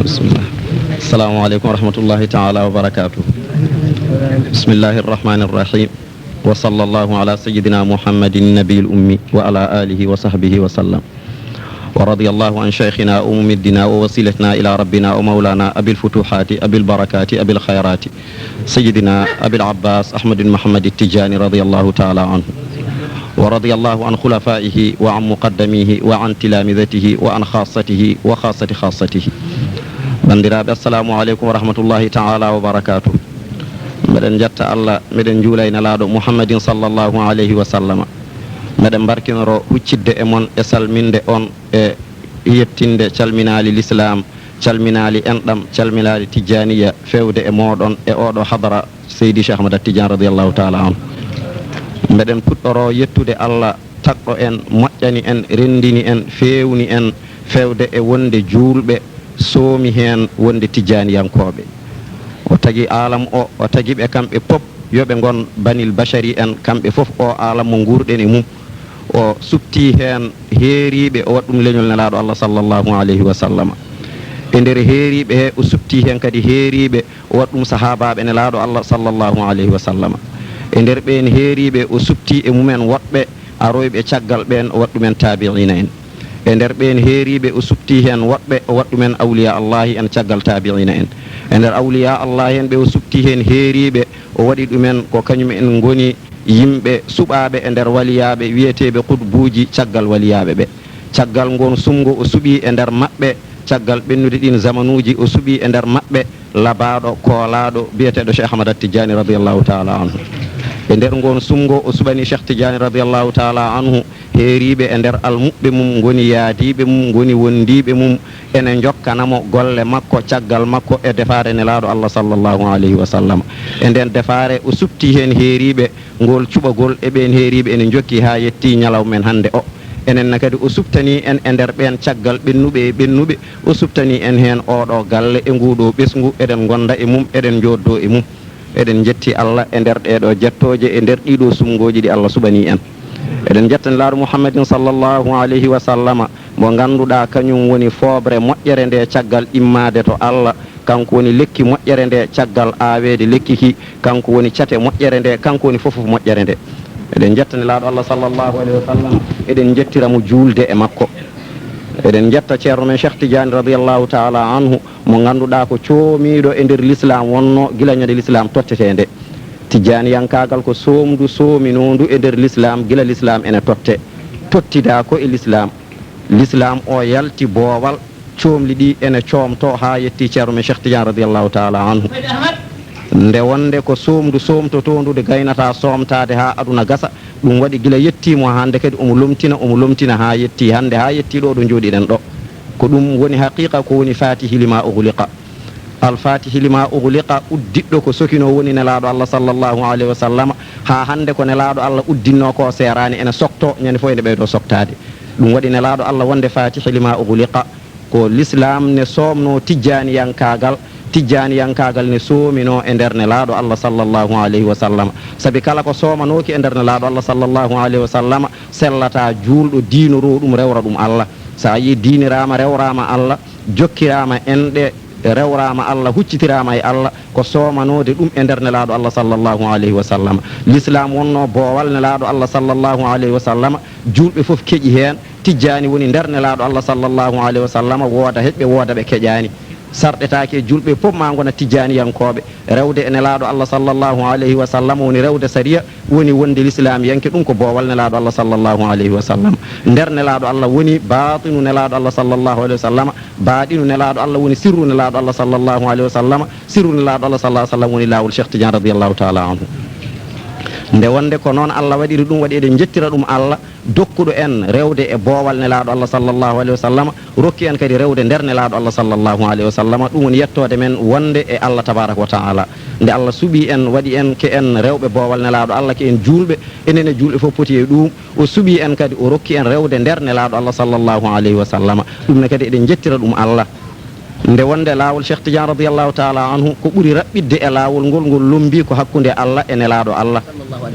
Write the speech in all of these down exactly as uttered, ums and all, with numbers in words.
بسم الله. السلام عليكم ورحمة الله تعالى وبركاته. بسم الله الرحمن الرحيم. وصلى الله على سيدنا محمد النبي الأمي وعلى آله وصحبه وسلم. ورضي الله عن شيخنا وممدنا ووسيلتنا إلى ربنا ومولانا أبي الفتوحات أبي البركات أبي الخيرات سيدنا أبي العباس أحمد بن محمد التجاني رضي الله تعالى عنه، ورضي الله عن خلفائه وعن مقدميه وعن تلامذته وعن خاصته وخاصة خاصته. Banndiraaɓe, assalamu aleykum wa rahmatullahi taala wa barakatuh. Meɗen njetta Allah, meɗen njuula e Nelaaɗo Muhammadin sallallahu alayhi wa sallama. Meɗen mbarkinoro huccitde e mon e salminde on e yettinde calminaali lislaam, calminaali enɗam, calminaali tijjaaniya feewde e mooɗon e ooɗo hadara Seydi Cheikh Ahmad Tidiane radiyallahu taala anhu. Meɗen puɗɗoro yettude Allah tagɗo en, moƴƴani en, renndini en, feewni en feewde e wonde juulɓe soomi heen wonde tijjaaniyankooɓe. O tagi aalam o, o tagi ɓe kamɓe pop yo ɓe ngon banil bashari en, kamɓe fof o aalam mo nguurɗen e mum. O suɓti heen heeriiɓe, o waɗi ɗum leñol Nelaaɗo Allah sallallahu alayhi wa sallama. E nder heeriiɓe he, o suɓti heen kadi heeriiɓe, o waɗi ɗum sahaabaaɓe Nelaaɗo Allah sallallahu alayhi wa sallama. E nder ɓeen heeriiɓe, o suɓti e mumen woɗɓe arooyɓe caggal ɓeen, o waɗi ɗumen taabi'iina en. E nder ɓeen heeriiɓe, o suɓti heen woɗɓe, o waɗi ɗumen awliyaa Allaahi en caggal taabi'iina en. E nder awliyaa Allaahi en ɓe, o suɓti heen heeriiɓe, o waɗi ɗumen ko kañum en ngoni yimɓe suɓaaɓe e nder waliyaaɓe wiyeteeɓe qutbuuji caggal waliyaaɓe ɓe. Caggal ngoon suɓngo o suɓi e nder maɓɓe, caggal ɓennude ɗiin zamanuuji o suɓi e nder maɓɓe labaaɗo, koolaaɗo, biyeteeɗo Cheikh Ahmad Tidiane radiyallahu taala anhu. E nder ngoon suɓngo o suɓani Cheikh Tidiane radiyallahu taala anhu heeriiɓe e nder almuɓɓe mum, ngoni yaadiiɓe mum, ngoni wondiiɓe mum, ene njokkana mo golle makko, caggal makko e defaare Nelaaɗo Allah sallallahu alayhi wa sallam. E ndeen defaare o suɓti heen heeriiɓe, ngol cuɓagol e ɓeen heeriiɓe ene njokki haa yetti ñalawma men hannde o. Enen ne kadi o suɓtanii en e nder ɓeen caggal ɓennuɓe e ɓennuɓe, o suɓtanii en heen ooɗo galle e nguuɗo ɓesngu, eɗen ngonda e mum, eɗen njooddoo e mum. Eɗen njetti Allah e nder ɗeeɗo jettooje, e nder ɗiiɗo suɓngooji ɗi Allah suɓanii en. Eɗen njetta Nelaaɗo Muhammadin sallallahu alayhi wa sallama, mo ngannduɗaa kañum woni fooɓre moƴƴere nde caggal immaade to Allah, kanko woni lekki moƴƴere nde caggal aaweede lekki ki, kanko woni cate moƴƴere nde, kanko woni fof fof moƴƴere nde. Eɗen njetta Nelaaɗo Allah sallallahu alayhi wa sallam, eɗen njettira mo juulde e makko. Eɗen njetta Ceerno men Cheikh Tidiane radiyallahu taala anhu, mo ngannduɗaa ko coomiiɗo e nder lislaam wonno gila ñande lislaam tottetee nde. Tijjaaniyankaagal ko soomndu soominoondu e nder lislaam gila lislaam ene totte. Tottidaa ko e lislaam. Lislaam o yalti boowal, coomli ɗi ene coomtoo haa yetti Ceerno men Cheikh Tidiane radiyallahu taala anhu. Nde wonde ko soomndu soomtotoondu nde gaynataa soomtaade haa aduna gasa, ɗum waɗi gila yettiimo hannde kadi omo lomtina, omo lomtina haa yetti hannde, haa yetti ɗo ɗo njooɗiɗen ɗo. Ko ɗum woni haqiqa, ko woni fatihi lima ughliqa. Al fatihi lima ughliqa, uddiɗɗo ko sokinoo woni Nelaaɗo Allah sallallahu alayhi wa sallama. Haa hannde ko Nelaaɗo Allah uddinnoo ko seeraani, ene sokto, ñande fof ene ɓeydo soktaade. Ɗum waɗi Nelaaɗo Allah wonde fatihi lima ughliqa. Ko lislaam ne soomnoo tijjaaniyankaagal, tijjaaniyankaagal ne soominoo e nder Nelaaɗo Allah sallallahu alayhi wa sallama. Sabi kala ko soomanooki e nder Nelaaɗo Allah sallallahu alayhi wa sallama, sellataa juulɗo diinoroo ɗum, rewra ɗum Allah. So a yii diiniraama, rewraama Allah, jokkiraama enɗe, rewraama Allah, huccitiraama e Allah, ko soomanoode ɗum e nder Nelaaɗo Allah sallallahu alayhi wa sallama. Lislaam wonnoo boowal Nelaaɗo Allah sallallahu alayhi wa sallama, juulɓe fof keƴi heen. Tijjaani woni nder Nelaaɗo Allah sallallahu alayhi wa sallama, wooda heɓɓe, wooda ɓe keƴaani. Sarɗetaake e juulɓe fof maa ngona tijjaaniyankooɓe. Rewde e Nelaaɗo Allah sallallahu alayhi wa sallama woni rewde sariya, woni wonde lislaamiyanke, ɗum ko boowal Nelaaɗo Allah sallallahu alayhi wa sallama. Nder Nelaaɗo Allah woni baatinu Nelaaɗo Allah sallallahu alayhi wa sallama, baaɗinu Nelaaɗo Allah woni sirru Nelaaɗo Allah sallallahu alayhi wa sallama, sirru Nelaaɗo Allah sallallahu alayhi wa sallam woni laawol Cheikh Tidiane radiyallahu taala anhu. Nde wonde ko noon Allah waɗiri ɗum, waɗi eɗen njettira ɗum Allah, dokkuɗo en rewde e boowal Nelaaɗo Allah sallallahu alayhi wa sallama, rokki en kadi rewde nder Nelaaɗo Allah sallallahu alayhi wa sallama. Ɗum woni yettoode men wonde e Allah tabaraka wa taala. Nde Allah suɓii en, waɗi en ke en rewɓe boowal Nelaaɗo Allah, ke en juulɓe, enen e juulɓe fof poti e ɗum. O suɓii en kadi, o rokki en rewde nder Nelaaɗo Allah sallallahu alayhi wa sallama. Ɗum ne kadi eɗen njettira ɗum Allah. Nde wonde laawol Cheikh Tidiane radiyallahu taala anhu ko ɓuri raɓɓiɗde e laawol ngol, ngol lommbii ko hakkunde Allah e Nelaaɗo Allah.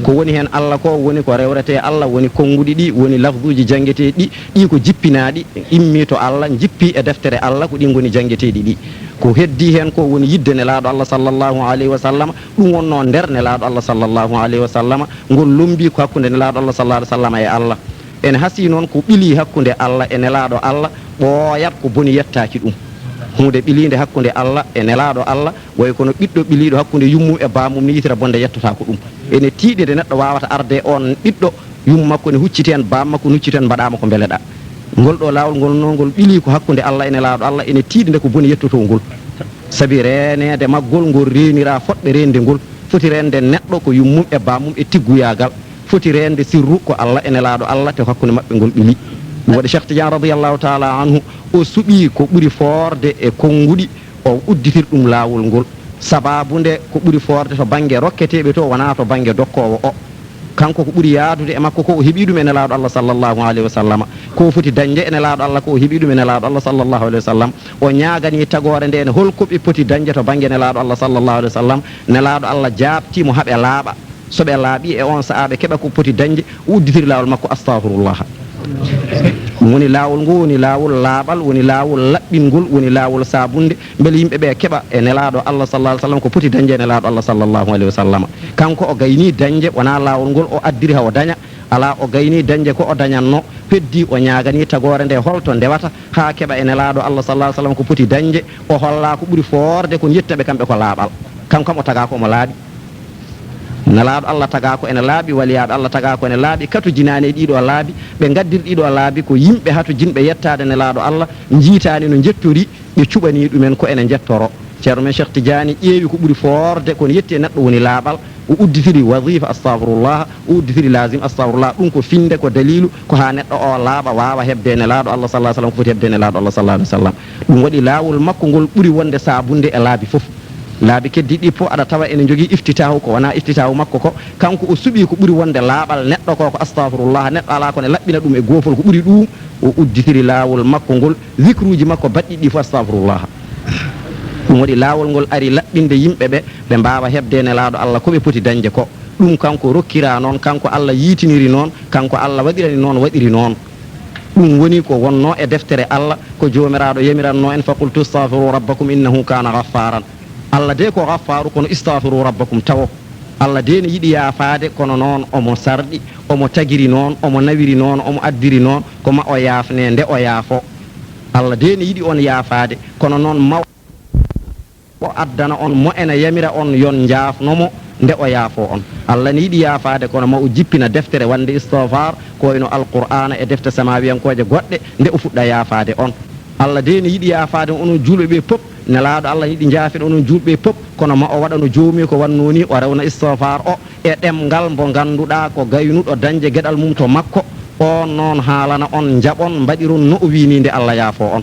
Ko woni heen Allah ko woni ko rewretee Allah, woni konnguɗi ɗi, woni lafduuji janngeteeɗi ɗi, ɗi ko jippinaaɗi, immii to Allah, njippii e deftere Allah, ko ɗi ngoni janngeteeɗi ɗi. Ko heddii heen ko woni yiɗde Nelaaɗo Allah sallallahu alayhi wa sallam, ɗum wonnoo nder Nelaaɗo Allah sallallahu alayhi wa sallam, ngol lommbii ko hakkunde Nelaaɗo Allah sallallahu alayhi wa sallam e Allah. Ene hasii noon ko ɓilii hakkunde Allah e Nelaaɗo Allah, ɓooyat ko boni yettaaki ɗum. Huunde ɓiliinde hakkunde Allah e Nelaaɗo Allah, way kono ɓiɗɗo ɓiliiɗo hakkunde yummum e baamum ni yitira bonde yettotaako ɗum. Ene tiiɗi nde neɗɗo waawata arde on ɓiɗɗo, yumma makko ne hucciti heen, baam makko ne hucciti heen, mbaɗaama ko mbeleɗaa. Ngol ɗo laawol ngol noon ngol ɓilii ko hakkunde Allah e Nelaaɗo Allah, ene tiiɗi nde ko boni yettotoo ngol. Sabi reeneede maggol ngol reenira fotɓe reende ngol, foti reende neɗɗo ko yummum e baamum e tigguyaagal, foti reende sirru ko Allah e Nelaaɗo Allah te hakkunde maɓɓe ngol ɓili. Ɗum waɗi Cheikh Tidiane radiyallahu taala anhu o suɓii ko ɓuri foorde e konnguɗi, o udditir ɗum laawol ngol. Sabaabu nde ko ɓuri foorde to bannge rokketeeɓe to wonaa to bannge dokkoowo o. Kanko ko ɓuri yaadude e makko ko o heɓii ɗum e Nelaaɗo Allah sallallahu alayhi wa sallam. Ko o foti dañde e Nelaaɗo Allah ko o heɓii ɗum e Nelaaɗo Allah sallallahu alayhi wa sallam. O ñaaganii tagoore nde ne hol ko ɓe poti dañde to bannge Nelaaɗo Allah sallallahu alayhi wa sallam. Nelaaɗo Allah jaabtii mo haa ɓe laaɓa. So ɓe laaɓii e oon sahaa ɓe keɓa ko poti dañde, o udditiri laawol makko, astahfirullah. Ɗum woni laawol ngol woni laawol laaɓal, woni laawol laɓɓingol, woni laawol saabunde, mbele yimɓe ɓe keɓa e Nelaaɗo Allah sallallahu alayhi wa sallam ko poti dañde e Nelaaɗo Allah sallallahu alayhi wa sallam. Kanko o gaynii dañde, wonaa laawol ngol o addiri haa o daña, alaa, o gaynii dañde ko o dañatnoo, heddii o ñaaganii tagoore nde hol to ndewata haa keɓa e Nelaaɗo Allah sallallahu alayhi wa sallam ko poti dañde, o hollaa ko ɓuri foorde ko yetta ɓe kamɓe ko laaɓal. Kanko kam o tagaa ko omo laaɓi. Nelaaɗo Allah tagaa ko ene laaɓi, waliyaaɓe Allah tagaa ko ene laaɓi, katojinaani e ɗii ɗoo laabi, ɓe ngaddir ɗii ɗoo laabi ko yimɓe hatojinɓe yettaade Nelaaɗo Allah, njiitaani no njettori, ɓe cuɓanii ɗumen ko ene njettoro. Ceerno men Cheikh Tidiane ƴeewi ko ɓuri foorde kon yetti e neɗɗo woni laaɓal, o udditiri wazifa astahfirullah, o udditiri laazim astahfirullah, ɗum ko finnde, ko daliilu, ko haa neɗɗo o laaɓa, waawa heɓde e Nelaaɗo Allah sallallahu alayhi wa sallam, ko foti heɓde e Nelaaɗo Allah sallallahu alayhi wa sallam. Ɗum waɗi laawol makko ngol ɓuri wonde saabunde e laabi fof. Laabi keddiiɗi ɗi fof aɗa tawa ene njogii iftitaahu, ko wonaa iftitaahu makko ko, kanko o suɓii ko ɓuri wonde laaɓal neɗɗo ko, ko astahfirullah, neɗɗo alaa ko ne laɓɓina ɗum e goofol, ko ɓuri ɗum, o udditiri laawol makko ngol, zikruuji makko baɗɗi ɗi fof astahfirullah. Ɗum waɗi laawol ngol ari laɓɓinde yimɓe ɓe, ɓe mbaawa heɓde e Nelaaɗo Allah ko ɓe poti dañde ko. Ɗum kanko rokkiraa noon, kanko Allah yiitiniri noon, kanko Allah waɗirani noon, waɗiri noon. Ɗum woni ko wonnoo e deftere Allah, ko Joomiraaɗo yamiratnoo en, "Faqultu astahfiru rabbakum innahu kaana ghaffaaran." Allah de ko ghaffaaru, kono istahfiru rabbakum tawo. Allah de ne yiɗi yaafaade, kono noon omo sarɗi, omo tagiri noon, omo nawiri noon, omo addiri noon, ko ma o yaafne nde o yaafo. Allah de ne yiɗi on yaafaade, kono noon ma o addana on mo ene yamira on yon njaafno mo nde o yaafo on. Allah ne yiɗi yaafaade, kono ma o jippina deftere wande istihfaar, ko wayno Alqur'aana e defte samaawiyankooje goɗɗe nde o fuɗɗa yaafaade on. Allah de ne yiɗi yaafaade onon juulɓe ɓe pop. Nelaaɗo Allah ne yiɗi njaafen onon juulɓe pop, kono ma o waɗa no joomii ko wannoo ni, o rewna istihfaar o e ɗemngal mbo ngannduɗaa ko gaynuɗo dañde geɗal mum to makko. On noon haalana on, njaɓon, mbaɗiron no o wiyi ni nde Allah yaafo on.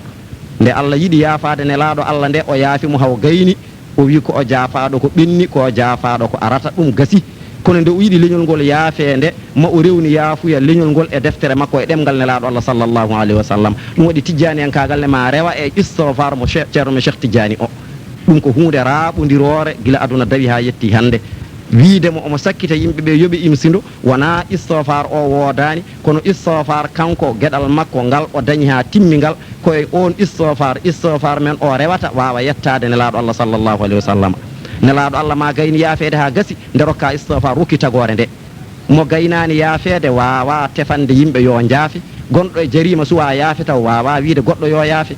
Nde Allah yiɗi yaafaade Nelaaɗo Allah nde, o yaafi mo haa o gayni, o wiyi ko o jaafaaɗo ko ɓenni, ko o jaafaaɗo ko arata, ɗum gasi. Kono nde o yiɗi leñol ngol yaafeende, ma o rewni yaafuya leñol ngol e deftere makko e ɗemngal Nelaaɗo Allah sallallahu alayhi wa sallam. Ɗum waɗi tijjaaniyankaagal ne ma rewa e istihfaar mo Che-, Ceerno men Cheikh Tijjaani o. Ɗum ko huunde raaɓondiroore gila aduna dawi haa yetti hannde. Wiide mo omo sakkita yimɓe ɓe yo ɓe imsindo, wonaa istihfaar o woodaani, kono istihfaar kanko geɗal makko ngal o dañi haa timmi ngal, ko e oon istihfaar, istihfaar men o rewata waawa yettaade Nelaaɗo Allah sallallahu alayhi wa sallam. Nelaaɗo Allah ma gayni yaafeede haa gasi, nde rokka istihfaar rokki tagoore nde. Mo gaynaani yaafeede waawaa tefande yimɓe yo njaafe. Gonɗo e jariima suwaa yaafe taw waawaa wiide goɗɗo yo yaafe.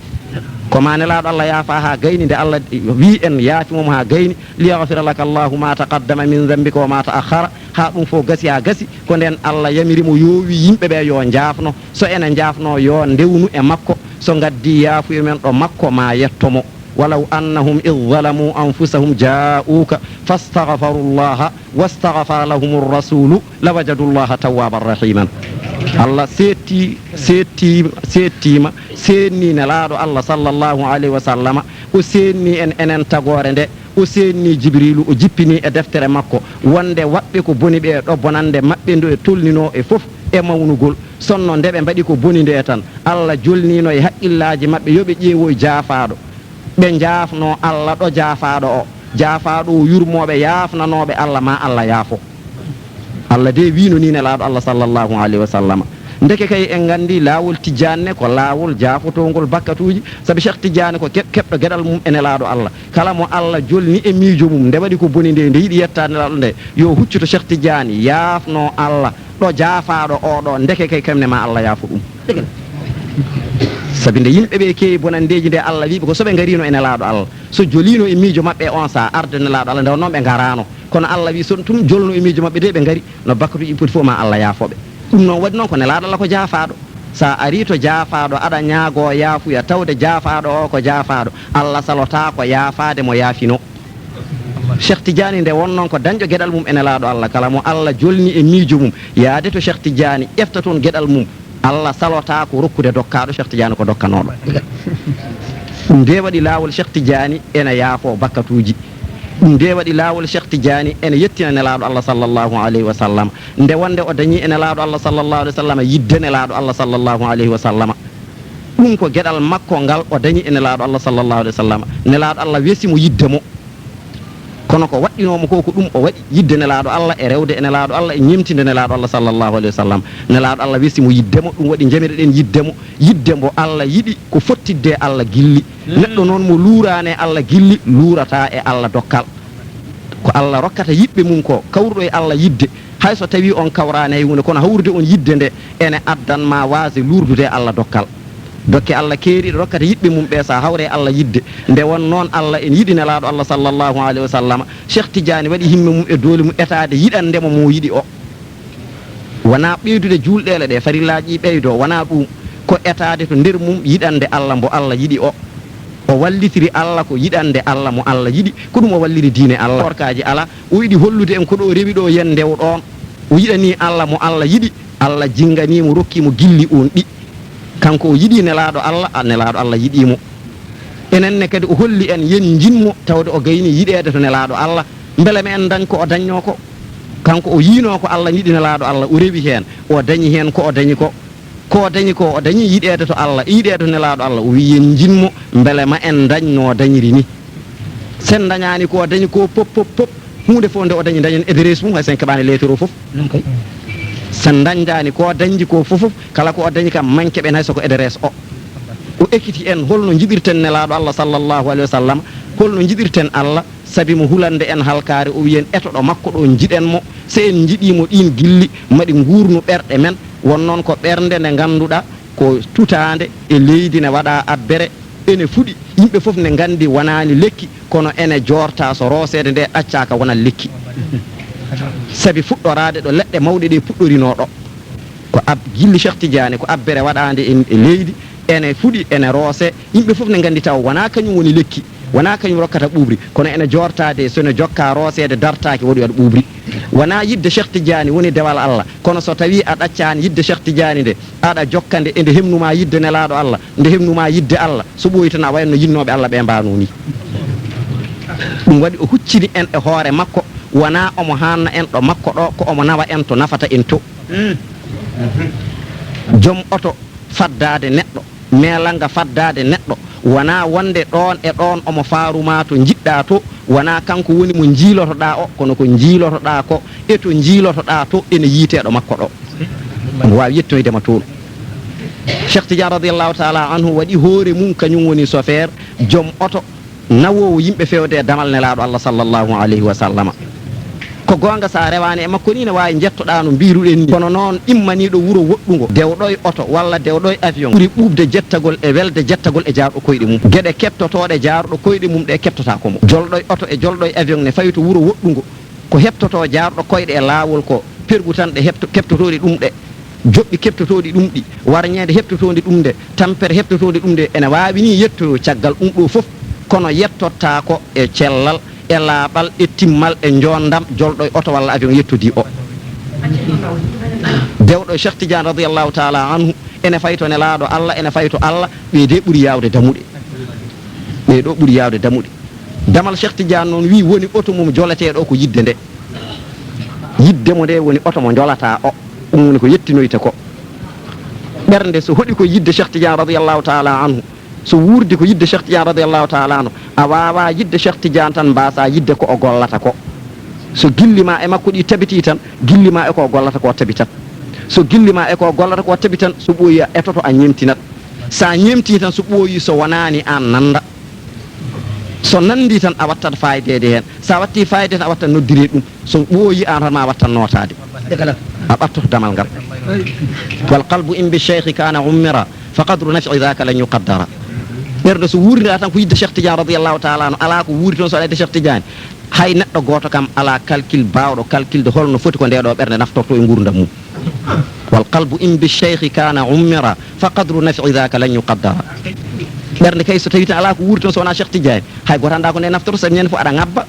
Ko ma Nelaaɗo Allah yaafa haa gayni, nde Allah wii en yaafi mum haa gayni, "Liyaghfira laka Allahu ma taqaddama min dhanbika wa ma ta'akhkhara." Haa ɗum fof gasi haa gasi, ko ndeen Allah yamiri mo yo wii yimɓe ɓe yo njaafno. So ene njaafno yo ndewnu e makko. So ngaddii yaafuya men ɗo makko ma yetto mo. "Walaw annahum idh zalamu anfusahum ja'uka fastaghfarullaha wastaghfara lahumur rasulu lawajadu Allaha tawwaban rahiman." Allah seetti, seetti, seettiima, seenni Nelaaɗo Allah sallallahu alayhi wa sallama, o seenni en enen tagoore nde, o seenni Jibriilu, o jippini e deftere makko, wonde waɗɓe ko boni ɓe ɗo bonande maɓɓe ndo e tolninoo e fof e mawnugol. Sonno nde ɓe mbaɗi ko boni nde tan, Allah jolniino e haqqillaaji maɓɓe yo ɓe ƴeewoy jaafaaɗo. ɓe njaafnoo Alla ɗo jaafaaɗo o. Jaafaaɗo o yurmoo ɓe, yaafnanoo ɓe Alla, maa Alla yaafo. Alla de wiino ni Nelaaɗo Alla sallallahu alayhi wa sallama. Ndeke kay en nganndi laawol Tijjaani ne ko laawol jaafotoongol bakkatuuji, sabi Cheikh Tijjaani ko keɓ-, keɓɗo geɗal mum e Nelaaɗo Alla. Kala mo Alla jolni e miijo mum, nde waɗi ko boni nde, nde yiɗi yettaade Nelaaɗo nde, yo huccu to Cheikh Tijjaani, yaafnoo Alla ɗo jaafaaɗo o ɗo, ndeke kay kam ne maa Alla yaafo ɗum. Sabi nde yimɓe ɓe keewi bonanndeeji nde Alla wii ɓe ko so ɓe ngariino e Nelaaɗo Alla, so joliino e miijo maɓɓe on saa arde Nelaaɗo Alla, nde wonnoo ɓe ngaraano. Kono Alla wii so ɗum jolno e miijo maɓɓe de ɓe ngari, no bakkatuuji poti fof maa Alla yaafo ɓe. Ɗum noon waɗi noon ko Nelaaɗo Alla ko jaafaaɗo. Sa arii to jaafaaɗo, aɗa ñaagoo yaafuya, tawde jaafaaɗo o ko jaafaaɗo, Alla salotaako yaafaade mo yaafinoo. Cheikh Tidiane nde wonnoo ko dañɗo geɗal mum e Nelaaɗo Alla, kala mo Alla jolni e miijo mum, yaade to Cheikh Tidiane, ƴefta toon geɗal mum, Alla salotaako rokkude dokkaaɗo, Cheikh Tidiane ko dokkanooɗo. Ɗum nde waɗi laawol Cheikh Tidiane ene yaafoo bakkatuuji. Ɗum nde waɗi laawol Cheikh Tidiane ene yettina Nelaaɗo Alla sallallahu alayhi wa sallam. Nde wonde o dañi e Nelaaɗo Alla sallallahu alayhi wa sallam, yiɗde Nelaaɗo Alla sallallahu alayhi wa sallam. Ɗum ko geɗal makko ngal o dañi e Nelaaɗo Alla sallallahu alayhi wa sallam. Nelaaɗo Alla wesi mo yiɗde mo. Kono ko waɗɗinoo mo ko, ko ɗum o waɗi, yiɗde Nelaaɗo Alla e rewde e Nelaaɗo Alla e ñemtinde Nelaaɗo Alla sallallahu alayhi wa sallam. Nelaaɗo Alla wesi mo yiɗde mo, ɗum waɗi njamiroɗen yiɗde mo. Yiɗde mbo Alla yiɗi ko fottidde e Alla gilli. Neɗɗo noon mo luuraani e Alla gilli, luurataa e Alla dokkal. Ko Alla rokkata yiɗɓe mum ko, kawruɗo e Alla yiɗde. Hay so tawii on kawraani e huunde, kono hawrude on yiɗde nde ene addan ma waasde luurdude e Alla dokkal. Dokke Alla keeriiɗe rokkata yiɗɓe mum ɓe, sa hawre e Alla yiɗde. Nde won noon Alla ene yiɗi Nelaaɗo Alla sallallahu alayhi wa sallam. Cheikh Tidiane waɗi himme mum e doole mum etaade yiɗande mo mo yiɗi o. Wonaa ɓeydude juulɗeele ɗe, farillaaji ɗi ɓeydoo, wonaa ɗum. Ko etaade to nder mum yiɗande Alla mbo Alla yiɗi o. O wallitiri Alla ko yiɗande Alla mo Alla yiɗi, ko ɗum o walliri diine Alla. Korkaaji alaa, o yiɗi hollude en ko ɗo o rewi ɗo yen ndew ɗoon. O yiɗanii Alla mo Alla yiɗi, Alla jinnganii mo, rokkii mo gilli oon ɗi. Kanko o yiɗii Nelaaɗo Alla, a, Nelaaɗo Alla yiɗii mo. Enen ne kadi o holli en yen njin mo, tawde o gaynii yiɗeede to Nelaaɗo Alla. Mbele ma en ndañ ko o dañnoo ko? Kanko o yiinoo ko Alla yiɗi Nelaaɗo Alla, o rewi heen, o dañi heen ko o dañi ko. Ko o dañi ko, o dañi yiɗeede to Alla, yiɗeede to Nelaaɗo Alla. O wii yen njin mo, mbele ma en ndañ no o dañiri ni. Sen ndañaani ko o dañi ko pop, pop, pop, huunde fof nde o dañi, dañen adresse mum, hay sen keɓaani lettre o fof. Noon kay. Sen ndañdaani ko o dañdi ko fof, fof, kala ko o dañi kam, manque ɓen hay so ko adresse o. O ekkiti en holno njiɗirten Nelaaɗo Alla sallallahu alayhi wa sallam, holno njiɗirten Alla, sabi mo hulande en halkaare, o wiyen eto ɗo makko ɗo njiɗen mo. So en njiɗii mo ɗiin gilli, maɗi nguurnu ɓerɗe men, won noon ko ɓernde nde ngannduɗaa ko tutaande e leydi ne waɗa abbere, ene fuɗi, yimɓe fof ne nganndi wonaani lekki, kono ene joorta so rooseede nde ɗaccaaka wonat lekki. Sabi fuɗɗoraade ɗo leɗɗe mawɗe ɗe puɗɗorinoo ɗo. Ko ab-, gilli Cheikh Tidiane, ko abbere waɗaande e, e leydi, ene fuɗi, ene roose, yimɓe fof ne nganndi taw wonaa kañum woni lekki, wonaa kañum rokkata ɓuuɓri, kono ene joortaade, so ne jokka rooseede dartaaki waɗi waɗa ɓuuɓri. Wonaa yiɗde Cheikh Tidiane woni dewal Alla, kono so tawii a ɗaccaani yiɗde Cheikh Tidiane nde, aɗa jokka nde, e nde heɓnumaa yiɗde Nelaaɗo Alla, nde heɓnumaa yiɗde Alla, so ɓooyi tan a wayat no yiɗnooɓe Alla ɓe mbaanoo ni. Ɗum waɗi o huccini en e hoore makko, wonaa omo haanna en ɗo makko ɗo, ko omo nawa en to nafata en to. Joom oto faddaade neɗɗo, meelannga faddaade neɗɗo, wonaa wonde ɗoon e ɗoon omo faaru ma to njiɗɗaa to, wonaa kanko woni mo njiilotoɗaa o, kono ko njiilotoɗaa ko e to njiilotoɗaa to ene yiitee ɗo makko ɗo. Omo waawi yettoyde ma toon. Cheikh Tidiane radiyallahu taala anhu waɗi hoore mum, kañum woni chauffeur, joom oto, nawoowo yimɓe fewde e damal Nelaaɗo Alla sallallahu alayhi wa sallama. Ko goonga, so a rewaani e makko ni, ne waawi njettoɗaa no mbiiruɗen ni. Kono noon, immaniiɗo wuro woɗɗungo, dewɗo e oto walla dewɗo e avion, ɓuri ɓuuɓde jettagol e welde jettagol e jaarɗo koyɗe mum. Geɗe keɓtotooɗe jaarɗo koyɗe mum ɗe keɓtotaako mo. Jolɗo e oto e jolɗo e avion ne fawi to wuro woɗɗungo. Ko heɓtotoo jaarɗo koyɗe e laawol ko pergutanɗe heɓto-, keɓtotooɗe ɗum ɗe, joɓɓi keɓtotooɗi ɗum ɗi, warñeende heɓtotoonde ɗum nde, tampere heɓtotoonde ɗum nde, ene waawi nii yettoyoo caggal ɗum ɗoo fof, kono yettottaako e cellal, e laaɓal, e timmal, e njoonndam jolɗo e oto walla avion yettodii o. Dewɗo e Cheikh Tidiane radiyallahu taala anhu, ene fayi to Nelaaɗo Alla, ene fayi to Alla, ɓee de ɓuri yaawde damuɗe. Ɓee ɗoo ɓuri yaawde damuɗe. Damal Cheikh Tidiane noon wii woni oto mum joleteeɗo o ko yiɗde nde. Yiɗde mo nde woni oto mo njolataa o. Ɗum woni ko yettinoyta ko. Ɓernde so hoɗi ko yiɗde Cheikh Tidiane radiyallahu taala anhu, So wuurdi ko yiɗde Cheikh Tidiane radiyallahu taala anhu, a waawaa yiɗde Cheikh Tidiane tan mbaasa yiɗde ko o gollata ko. So gilli ma e makko ɗi tabitii tan, gilli ma e ko o gollata ko tabitat. So gilli ma e ko o gollata ko tabitan, so ɓooyi a etoto a ñeemtinat. So a ñeemtii tan, so ɓooyi so wonaani aan nannda. So nanndii tan a wattat faayideede heen. So a wattii faayide tan a wattat noddiree ɗum. So ɓooyi aan tan ma a wattat nootaade. A ɓattoto damal ngal. Wal qalbu in bi cheikhi kana ummira fa qadru naf'i dhaka lan yuqaddara. Ɓernde so wuurida tan ko yiɗde Cheikh Tidiane radiyallahu taala anhu, alaa ko wuuri toon so alaa yiɗde Cheikh Tidiane. Hay neɗɗo gooto kam alaa calcul baawɗo calculde holno foti ko ndee ɗoo ɓernde naftortoo e nguurndam mum. Wal qalbu in bi cheikhi kana ummira fa qadru naf'i dhaka lan yuqaddara. Ɓernde kay so tawii tan alaa ko wuuri toon so wonaa Cheikh Tidiane, hay gooto anndaa ko nde naftortoo, sabi ñande fof aɗa ŋabba,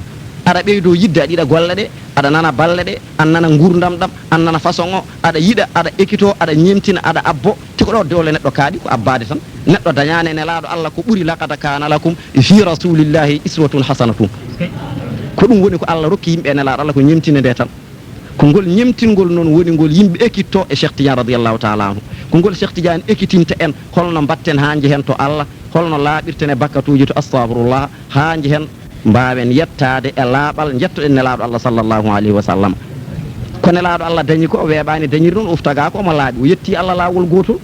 aɗa ɓeydoo yiɗde, aɗa yiɗa golle ɗe, aɗa nana balle ɗe, aɗa nana nguurndam ɗam, aɗa nana façon o, aɗa yiɗa, aɗa ekitoo, aɗa ñeemtina, aɗa abbo. Te ko ɗo doole neɗɗo kaaɗi, ko abbaade tan. Neɗɗo dañaani e Nelaaɗo Allah ko ɓuri, laqad kana lakum fi rasulillahi iswatun hasanatun. Ko ɗum woni ko Allah rokki yimɓe e Nelaaɗo Allah, ko ñeemtinde nde tan. Ko ngol ñeemtingol noon woni ngol yimɓe ekitto e Cheikh Tidiane radiyallahu taala anhu. Ko ngol Cheikh Tidiane ekitinta en holno mbatten haa njehen to Allah, holno laaɓirten e bakkatuuji to, astahfirullah, haa njehen mbaawen yettaade e laaɓal, njettoɗen Nelaaɗo Allah sallallahu alayhi wa sallam. Ko Nelaaɗo Allah dañi ko, o weeɓaani dañirde noon, o tagaa ko omo laaɓi, o yetti Allah laawol gootol.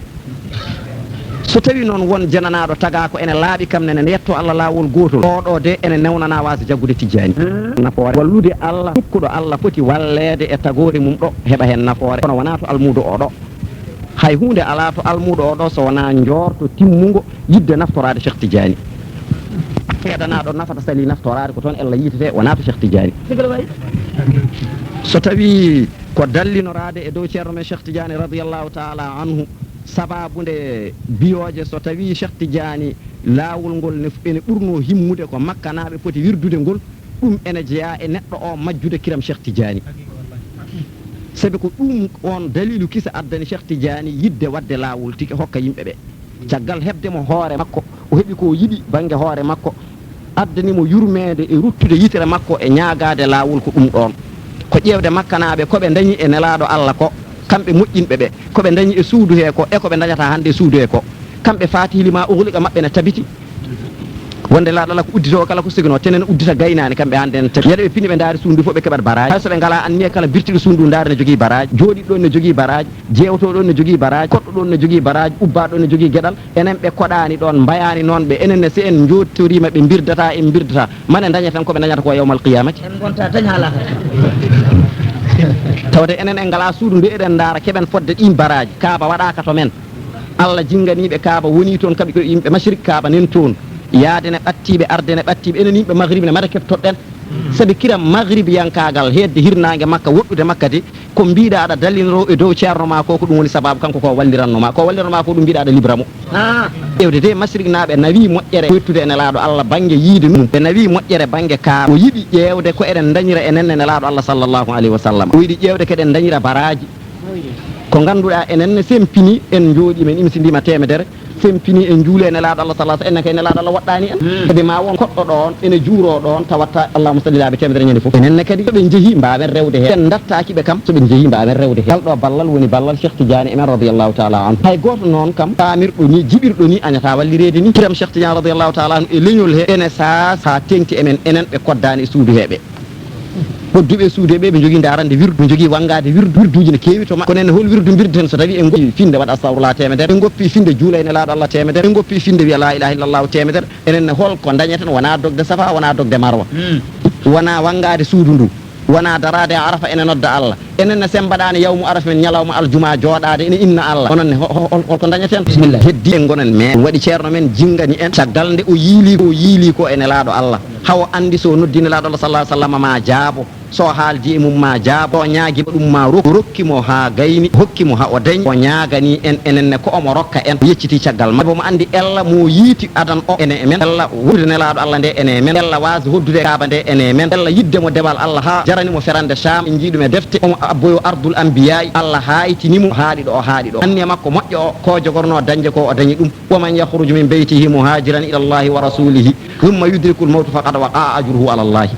So tawii noon won jenanaaɗo tagaa ko ene laaɓi kam nene, ne yettoo Allah laawol gootol, oo ɗoo de ene newnanaa waasde jaggude Tijjaani. Nafoore wallude Allah, sukkuɗo Allah foti walleede e tagoore mum ɗo heɓa heen nafoore, kono wonaa to almuudo oo ɗo. Hay huunde alaa to almuudo oo ɗo so wonaa njoorto timmungo yiɗde naftoraade Cheikh Tidiane. Seedanaaɗo nafata salii naftoraade ko toon ella yiitete, wonaa to Cheikh Tidiane. So tawii ko dallinoraade e dow ceerno men Cheikh Tidiane radiyallahu taala anhu, sabaabu nde biyooje so tawii Cheikh Tidiane laawol ngol ne, ene ɓurnoo himmude ko makkanaaɓe poti wirdude ngol, ɗum ene jeyaa e neɗɗo o majjude kiram Cheikh Tidiane. Sabi ko ɗum oon daliilu kisa addani Cheikh Tidiane yiɗde waɗde laawol tigi hokka yimɓe ɓe. Caggal heɓde mo hoore makko, o heɓi ko o yiɗi bannge hoore makko, addani mo yurmeende e ruttude yitere makko e ñaagaade laawol ko ɗum ɗoon. Ko ƴeewde makkanaaɓe ko ɓe ndañi e Nelaaɗo Allah ko, kamɓe moƴƴinɓe ɓe, ko ɓe ndañi e suudu hee ko, e ko ɓe ndañata hannde e suudu hee ko. Kamɓe faatihi lima ughliqa maɓɓe ne tabiti. Wonde laaɗo Allah ko udditoowo kala ko siginoo, tenen uddita gaynaani, kamɓe hannde ne tabi. Yeɗa ɓe pini ɓe ndaari suudu ndu fof ɓe keɓat baraaji. Hay so ɓe ngalaa anniya kala birtiɗo suudu ndu ndaari ne jogii baraaji, jooɗiiɗo ɗoon ne jogii baraaji, jeewtoo ɗoon ne jogii baraaji, koɗɗo ɗoon ne jogii baraaji, ubbaa ɗoon ne jogii geɗal. Enen ɓe koɗaani ɗoon, mbayaani noon ɓe. Enen ne so en njooɗtoriima ɓe mbirdataa, en mbirdataa. Mane ndañaten ko ɓe ndañata ko yawmal qiyamati. En ngonta dañ haa laakara. Tawde enen en ngalaa suudu ndu eɗen ndaara keɓen fodde ɗiin baraaji. Kaaba waɗaaka to men. Allah jinnganii ɓe Kaaba, wonii toon, kaɓi ko yimɓe Mashrik, Kaaba nen toon. Yaade ne ɓattii ɓe, arde ne ɓattii ɓe, enen yimɓe Maghrib ne mata keftoɗen. Sabi kiram Maghribiyankaagal, heedde hirnaange Makka, woɗɗude Makka de, ko mbiiɗaa aɗa dalliniroo e dow ceerno maa ko, ko ɗum woni sabaabu kanko ko wallirannoo maa, ko wallirannoo maa ko ɗum mbiiɗaa aɗa libra mo. Ƴeewde de Masriknaaɓe nawii moƴƴere wettude e Nelaaɗo Allah bannge yiide mum, ɓe nawii moƴƴere bannge Kaaba, o yiɗi ƴeewde ko eɗen ndañira enen e Nelaaɗo Allah sallallahu alayhi wa sallam, o yiɗi ƴeewde ko eɗen ndañira baraaji. Ko ngannduɗaa enen ne sempini, en njooɗii men imsindiima teemedere, sempini en njuuli e Nelaaɗo Allah sallallahu alaihi wasallam, enen kay Nelaaɗo Allah woɗɗaani en. Sabi ma won koɗɗo ɗoon ene juuroo ɗoon tawatta Allahumma salli laabi teemedere ñande fof. Enen ne kadi so ɓe njehii mbaawen rewde heen. En ndattaaki ɓe kam so ɓe njehii mbaawen rewde heen. Ngal ɗo ballal woni ballal Cheikh Tidiane e men radiyallahu taala anhu. Hay gooto noon kam paamirɗo ni, jiɓirɗo ni añataa wallireede ni. Kiram Cheikh Tidiane radiyallahu taala anhu e leñol he ene saas haa teŋti e men enen ɓe koddaani e suudu he ɓe. Hodduɓe e suudu he ɓe, ɓe njogii ndaarande wirdu, ɓe njogii wanngaade wirdu, wirduuji ne keewi to maɓɓe. Kono en hol wirdu mbirden so tawii en ngoppi finde waɗa astahfirullah teemedere, en ngoppi finde juula e Nelaaɗo Allah teemedere, en ngoppi finde wiya laa ilaaha illallahu teemedere. Enen ne hol ko ndañeten, wonaa dogde Safa, wonaa dogde Marwa, wonaa wanngaade suudu ndu, wonaa daraade e Arafa ene nodda Allah. Enen ne sen mbaɗaani yawmu Arafa men ñalawma aljuma jooɗaade ene inna Allah. Onon ne ho-, ho-, hol, hol ko ndañeten? Bismillah. Heddi en ngonen men. Ɗum waɗi ceerno men jinngani en caggal nde o yiili, o yiili ko e Nelaaɗo Allah. Hawo anndi so noddi Nelaaɗo Allah sallallahu alaihi wasallam ma jaabo. So haaldi e mum ma jaabo, so ñaagi ɗum ma rokku, rokki mo haa gayni, hokki mo haa o dañi. O ñaagani en, enen ne ko omo rokka en, o yecciti caggal ma. Sabu mo anndi ella mo yiiti adan o ene e men, ella wuurde Nelaaɗo Allah nde ene e men, ella waasde hoddude Kaaba nde ene e men, ella yiɗde mo dewal Allah haa jarani mo ferande Sham, en njii ɗum e defte, omo abboyo ardul anbiya'i, Allah haaytini mo, o haaɗi ɗo, o haaɗi ɗo. Anniya makko moƴƴo o, ko jogorno dañde ko o dañi ɗum. ومن يخرج من بيته مهاجرا إلى الله ورسوله ثم يدركه الموت فقد وقع أجره على الله.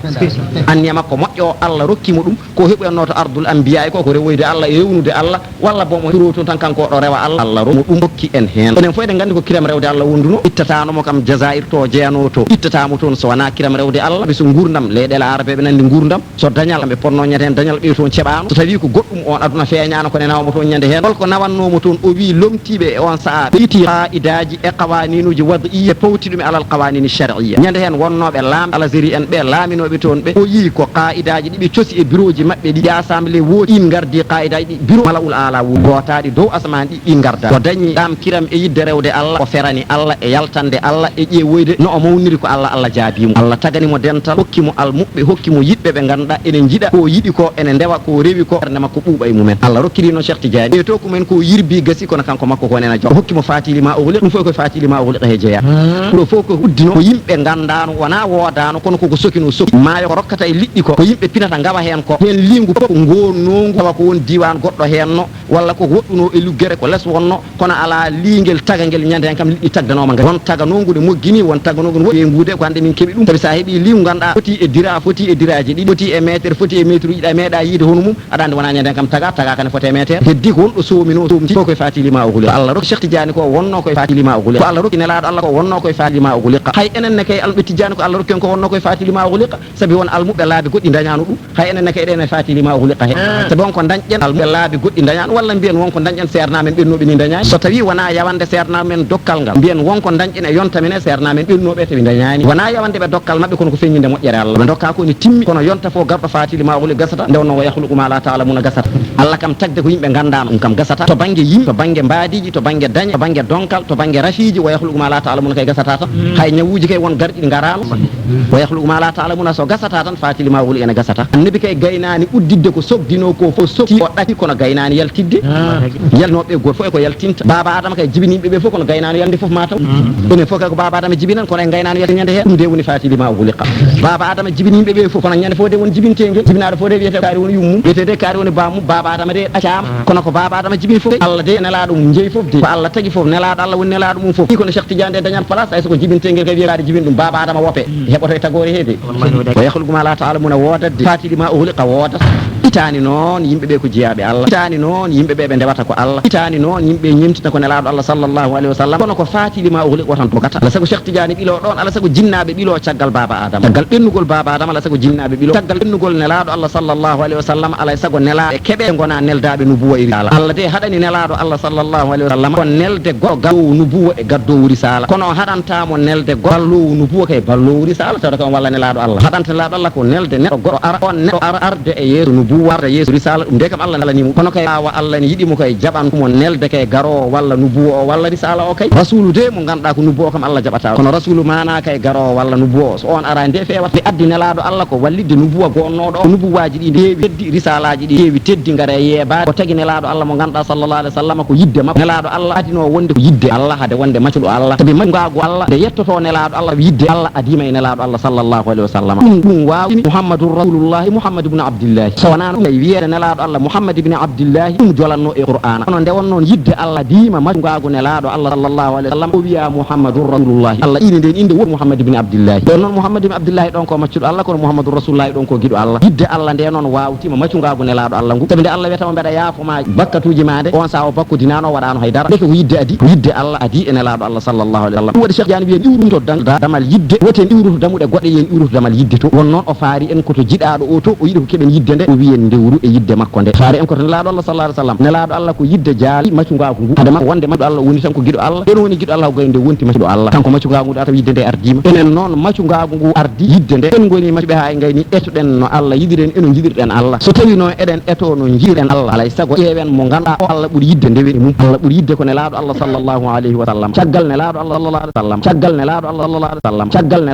Anniya makko moƴƴo o, Allah rokki mo ɗum, ko heɓoyannoo to ardul anbiya e ko, ko rewoyde Allah e rewnude Allah, walla boom o turo tun tan kanko o ɗo rewa Allah, Allah rokki mo ɗum, hokki en heen. Enen fof eɗen nganndi ko kiram rewde Allah wonduno, ittataano mo kam Jazair to jeyanoo to, ittataa mo toon so wonaa kiram rewde Allah, sabi so nguurndam, leyɗeele Arabeeɓe nanndi nguurndam, so dañal, kamɓe potnoo ñande heen dañal ɓe toon ceɓaano, so tawii ko goɗɗum oon aduna feeñaano ko nenaama toon ñande heen, holko nawannoo mo toon? O wii lomtiiɓe e oon sahaa, ɓe itti qaa'idaaji e qawaaniinuuji wad'iyya, pawti ɗum e alal qawaaniini shar'iyya. Ñande heen wonnooɓe laamɓe Algérie en ɓe, laaminooɓe toon ɓe, o yii ko qaa'idaaji ɗi ɓe cosi e birooji maɓɓe ɗi, e assemblée wooti, ɗiin ngardii qaa'idaaji ɗi, biro Mala'ul A'la woodi, gootaaɗi dow asamaan ɗi, ɗiin ngardaa. O dañi ɗaam kiram e yiɗde rewde Allah, o ferani Allah e yaltande Allah e ƴeewoyde no o mawniri ko Allah, Allah jaabii mo. Allah tagani mo dental, hokki mo almuɓɓe, hokki mo yiɗɓe ɓe ngannduɗaa ene njiɗa ko o yiɗi ko, ene ndewa ko o rewi ko, ɓernde makko ɓuuɓa e mumen. Allah rokkiri noon Cheikh Tidiane. E to ko men ko yirbi gasi, kono kanko makko ko nen a jaw. O hokki mo Faati Limaa Ughliqa, ɗum fof ko Faati Limaa Ughliqa he jeyaa. Hmm. Ɗo fof ko uddino, ko yimɓe nganndaano, wonaa woodaano, kono koko sokino soki. Maayo ko rokkata e liɗɗi ko, ko yimɓe pinata ngawa heen ko. Heen liingu fof ko ngoonnoo ngu, tawa ko won diiwaan goɗɗo heen no, walla ko woɗɗunoo e luggere, ko les wonno, kono alaa liingel tagangel ñande heen kam liɗɗi tagdanooma ngal. Won taganoongu ne moggini, won taganoongu ne woɗɗi e nguude, ko hannde min keɓi ɗum. Sabi so a heɓii liingu ngannduɗaa foti e dira, foti e diraaji ɗiɗi, foti e meetere, foti e meetere uji ɗi a meeɗaa yiide hono mum, aɗa anndi wonaa ñande kam taga, taga kane foti e meetere. Heddi ko won ɗo soominoo, soomti, ko koye Faati Limaa Ughliqa. Ko Allah rokki Cheikh Tidiane ko wonnoo koye Faati Limaa Ughliqa. Ko Allah rokki Nelaaɗo Allah ko wonnoo koye Faati Limaa Ughliqa. Hay enen ne kay almuɓɓe Tidiane ko Allah rokki en ko wonnoo koye Faati Limaa Ughliqa. Sabi won almuɓɓe laabi goɗɗi ndañaano ɗum. Hay enen ne kay eɗen e Faati Limaa Ughliqa he. Ah. Sabi won ko dañƴen almuɓɓe laabi goɗɗi ndañaano, walla mbiyen won ko dañƴen seernaaɓe men ɓennooɓe ni ndañaani. So tawii wonaa yawande seernaaɓe men dokkal ngal, mbiyen won ko dañƴen e yonta men e seernaaɓe men ɓennooɓe tawi ndañaani. Wonaa yawande ɓe dokkal maɓɓe, kono ko feññinde moƴƴere Allah. Ɓe ndokkaa ko ne timmi, kono yonta fof garɗo Faati Limaa Ughliqa gasata, nde wonnoo wa yakhluqu ma la ta'lamuna gasata. Allah kam tagde ko yimɓe nganndaano ɗum kam gasata. To bannge yimɓe, to bannge mbaadiiji, to bannge dañe, to bannge donkal, to bannge rafiiji, wa yakhluqu ma la ta'lamuna kay gasata tan. Mm. Hay ñawuuji kay won garɗi ɗi ngaraano. Wa yakhluqu ma la ta'lamuna so gasata tan, Faati Limaa Ughliqa ene gasata. Annabi kay gaynaani udditde ko sokdinoo ko fof sokti, o ɗacci kono gaynaani yaltidde. Ah. Yaltinooɓe gooto fof e ko yaltinta. Baaba Adama kay jibini yimɓe ɓe fof kono gaynaani yaltinde fof ma taw. Mm. Enen fof kay ko Baaba Adama jibinan kono en gaynaani yaltinde ñande heen. Ɗum de woni Faati Limaa Ughliqa. Baaba Adama jibini yimɓe ɓe fof kono ñande fof de won jibinteeŋge. Jibinaaɗo fof de wiyete kaari woni yummum. Wiyete de kaari woni bammum. Baaba Adama de ɗaccaama. Kono ko Baaba Adama jibini fof kay. Allah de e Nelaaɗo mum njeyi fof de. Ko Allah tagi fof, Nelaaɗo Allah woni Nelaaɗo mum fof. Ii kono Cheikh Tidiane de dañat place, hay so ko jibinteeŋgel kay wiyeede jibin ɗum. Baaba Adama wope. Heɓoto e tagoore he de. Wallahi. Wa yakhluqu ma la ta'lamuna woodat de. Faati Limaa Ughliqa woodat. Itaani noon yimɓe ɓe ko jeyaaɓe Allah. Itaani noon yimɓe ɓe ɓe ndewata ko Allah. Itaani noon yimɓe ñemtinta ko Nelaaɗo Allah sallallahu alayhi wa sallam. Kono ko Faati Limaa Ughliqa o tan dogata. Alaa sago Cheikh Tidiane ɓilo ɗoon, alaa sago jinnaaɓe ɓilo caggal Baaba Adama. Caggal ɓennugol Baaba Adama, alaa sago jinnaaɓe ɓilo. Caggal ɓennugol Nelaaɗo Allah sallallahu alayhi wa sallam, alaa sago nelaaɓe keɓe ngona neldaaɓe nubuwa e risaala. Allah de haɗani Nelaaɗo Allah sallallahu alayhi wa sallam ko nelde goɗɗo gaddoowo nubuwa e gaddoowo risaala. Kono o haɗantaa mo nelde goɗɗo balloowo nubuwa kay balloowo risaala, tawde kam walla Nelaaɗo Allah. Haɗanta Nelaaɗo Allah ko nelde neɗɗo goɗɗo ara, on neɗɗo ara arde e yeeso nubuwa, arde yeeso risaala, ɗum de kam Allah nelani mo. Kono kay ɓaawo Allah ne yiɗi mo kay jaɓan mo nelde kay garoowo walla nubuwa o walla risaala o kay. Rasuulu de mo ngannduɗaa ko nubuwa o kam Allah jaɓata. Kono Rasuulu maanaa kay garoowo walla nubuwa o, so on araani de feewata. Nde addi Nelaaɗo Allah ko wallitde nubuwa gonnooɗo o. Nubuwaaji ɗi nde heewi teddi, risaalaaji ɗi heewi teddi, ngara e yeebaade. O tagi Nelaaɗo Allah mo ngannduɗaa sallallahu alayhi wa sallam ko yidde makko. Nelaaɗo Allah adinoo wonde ko yidde Allah hade wonde maccuɗo Allah. Sabi macungaagu Allah nde yettotoo Nelaaɗo Allah, yidde Allah adiima e Nelaaɗo Allah sallallahu alayhi wa sallam. Ɗum, ɗum waawtini Muhammadun Rasulullah, Muhammad ibn Abdillahi. So wonaa ɗum, tawi wiyeede Nelaaɗo Allah Muhammad ibn Abdillahi, ɗum jolanno e Qur'aana. Kono nde won noon yidde Allah diima macungaagu Nelaaɗo Allah sallallahu alayhi wa sallam, o wiya Muhammadun Rasulullah. Allah ƴiini nden innde woodi Muhammad ibn Abdillahi. Ɗon noon Muhammad ibn Abdillahi ɗon ko maccuɗo Allah, kono Muhammadun Rasulullah ɗon ko giɗo Allah. Yidde Allah nde noon waawtiima macungaagu Nelaaɗo Allah ngu. Sabi nde Allah wiyata mo mbeɗa yaafo ma bakkatuuji ma de, on saa o bakkudinaano waɗaano hay dara. Ndeke ko yidde adii, ko yidde Allah adii e Nelaaɗo Allah sallallahu alayhi wa sallam. Ɗum waɗi Cheikh Tidiane wiyen iwruto dan-, da-, damal yidde, woten iwruto damuɗe goɗɗe, yen iwruto damal yidde to. Won noon o faari en ko to jiɗaaɗo o to, o yiɗi ko keɓen yidde nde, o wiyen ndewru e yidde makko nde. Faari en ko to Nelaaɗo Allah sallallahu alayhi wa sallam. Nelaaɗo Allah ko yidde jaali macungaagu ngu. Hade makko wonde maccuɗo Allah o woni tan ko giɗo Allah. Ɓen woni giɗo Allah ko gaynde wonti maccuɗo Allah. Kanko macungaagu ngu tawa yidde nde ardiima. Enen noon macungaagu ngu ardi yidde nde. En ngoni maccuɓe haa en ngayni etoɗen no Allah yiɗiri en, e no njiɗirɗen Allah. So tawi noon eɗen eto no njiɗirɗen Allah, alay sago ƴeewen mo ngannduɗaa o Allah ɓuri yidde ndewen e mum. Allah ɓuri yidde ko Nelaaɗo Allah sallallahu alayhi wa sallam. Caggal Nelaaɗo Allah sallallahu alayhi wa sallam. Caggal Nelaaɗo Allah sallallahu alayhi wa sallam. Caggal